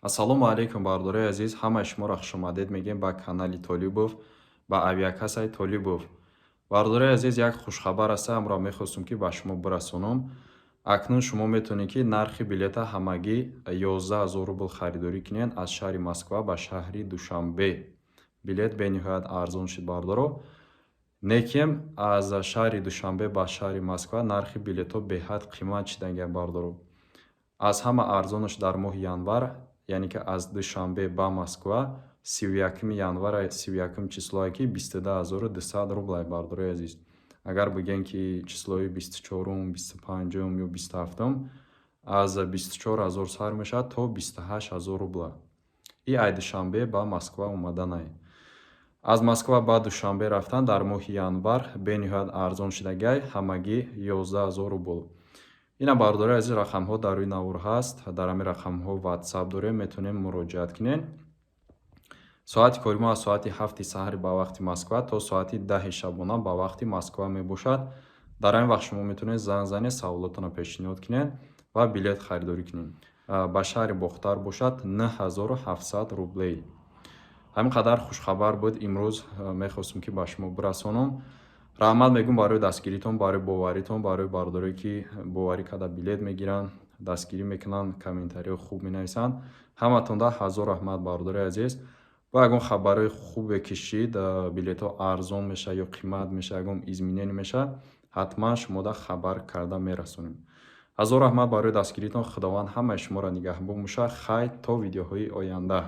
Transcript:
Ассалому алайкум, бародарои азиз, ҳамаи шуморо хушомадед мегӯем ба канали Толибов, ба авиакассаи Толибов. Бародарои азиз, як хушхабар аст, амро мехостум, ки ба шумо бирасонам. Акнун шумо метавонед, ки нархи билета ҳамагӣ 11 000 рубл харидорӣ кунед аз шаҳри Москва ба шаҳри Душанбе. Билет бениҳоят арзон шуд, бародаро. Лекин аз шаҳри Душанбе ба шаҳри Москва нархи билетҳо беҳад қимат шидагианд, бародаро. Аз ҳама арзонаш дар моҳи январ, яъне ки аз Душанбе ба Москва, 31-уми январа, 31-ум числое, ки 22 200 рублай, бародарои азиз. Агар бигӯем, ки числои 24-ум, 25-ум ё 27-ум, аз 24 000 сар мешавад то 28 000 рубла. И ай Душанбе ба Москва омаданай. Аз Москва ба Душанбе рафтан дар моҳи январ бениҳоят арзон шидагиай, ҳамагӣ 11 000 рубл. Ина, бародарои азиз, рақамҳо дар рӯи навор ҳаст. Дар ҳамин рақамҳо WhatsApp дорем, метавонем муроҷиат кунед. Соати кори мо аз соати 7-и саҳари ба вақти Москва то соати 10-и шабона ба вақти Москва мебошад. Дар ҳамин вақт шумо метавонед занг занед, саволотонро пешниҳод кунед ва билет харидорӣ кунед. Ба шаҳри Бохтар бошад, 9700 рублей. Ҳамин қадар хушхабар буд имрӯз, мехостум, ки ба шумо бирасонам. Раҳмат мегӯм барои дастгиритон, барои боваритон, барои бародарое, ки боварӣ карда билет мегиранд, дастгирӣ мекунанд, комментариҳои хуб менависанд. Ҳаматонда ҳазор раҳмат, бародарои азиз. Бо ягон хабарҳои хубе ки шид, билетҳо арзон мешавад ё қимат мешавад, ягон изменение мешавад, ҳатман шумода хабар карда мерасонем. Ҳазор раҳмат барои дастгиритон. Худованд ҳамаи шуморо нигаҳбон бошад. Хайр, то видеоҳои оянда.